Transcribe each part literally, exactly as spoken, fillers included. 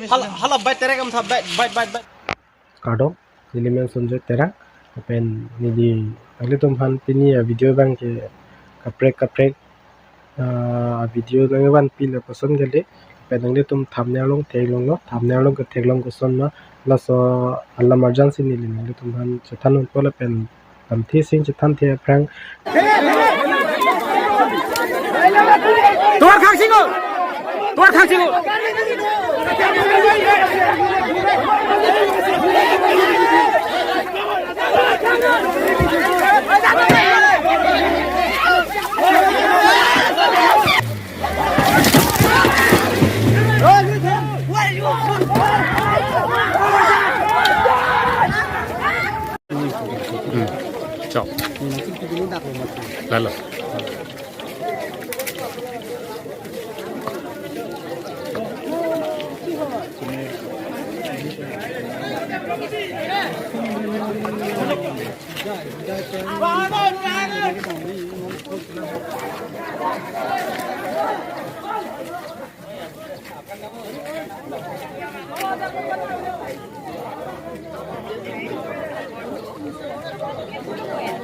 Hala, hala, bai terek am tha, bai, bai, bai, bai. Kardom, neli men Sonjoy Terang. Lapen neli nanglitum aphan pini a-video abang ke kaprek kaprek, ah, a-video nangvanpi lapuson kali. Lapen nanglitum thumbnail along theklonglo, thumbnail along ketheklong koson ma, laso alam arjan si neli nanglitum aphan chethan unpo lapen lamthe sing chethan the aphrang. Tuar khang singo! Tuar khang singo! Hmm. Chok. Lalo.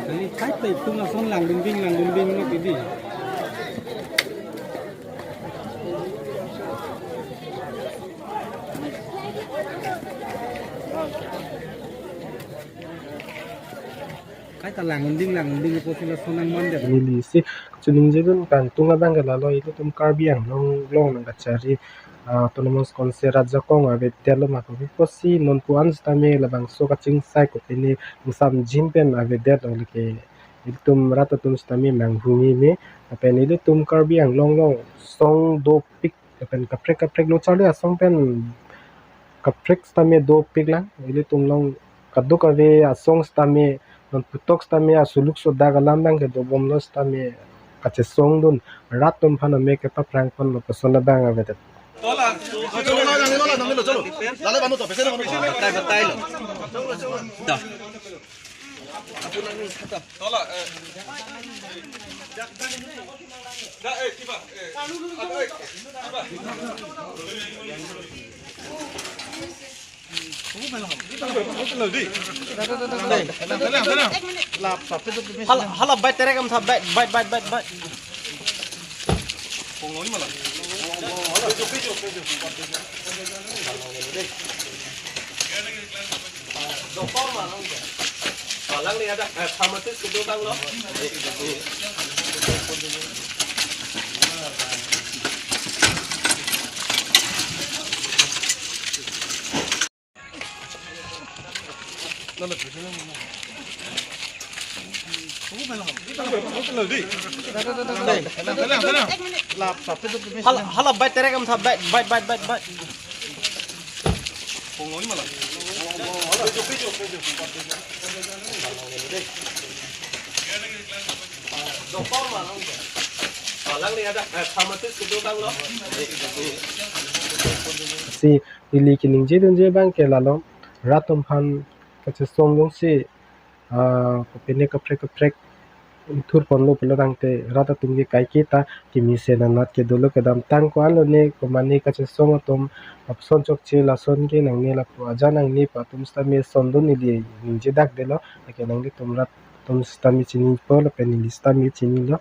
Kali thai plei tung ason langdunbing, langdunbing lo kidi. Kaita langding langding po sila sonang mandet. Neli si chiningjedun kangtung abang ke lalo, ilitum Karbi Anglong along nangkachari, ah, Autonomous Council rat ajakong avedetlo ma kopi pusi non pu-an sitame labangso kachingsai kopine ingsamjin pen avedetlo, lake ilitum rat atum sitame manghumeme. Lapen ilitum Karbi Anglong along song dopik lapen kaprek kaprek lo charli asong pen kaprek sitame dopik lang. Ilitum along kadokave asong sitame non putok sitame asuluk sodak alam abang ke dobomlo sitame kachesongdun rat atum aphan ame kepaphrang ponlo puson abang avedet. Hala, hala, bai terek am tha, bai, bai, bai, bai, bai. Hala, hala, bai terek am tha, bai, bai, bai, bai, bai. Si neli kaningjedunji abang ke lalo, rat atum aphan kachesongdunsi, ah, kopine kaprek kaprek thur ponlo pulo tangte rat atum ke kaiketa kemesen anat ke dolo kedamtang ko-an lone komane kachesong atum lapuson chokche lason ke nangne lapu aja nangne pu atum sitame sondun neli ningje dakdetlo, lake nanglitum rat atum sitame chinipo lapen neli sitame chinilo.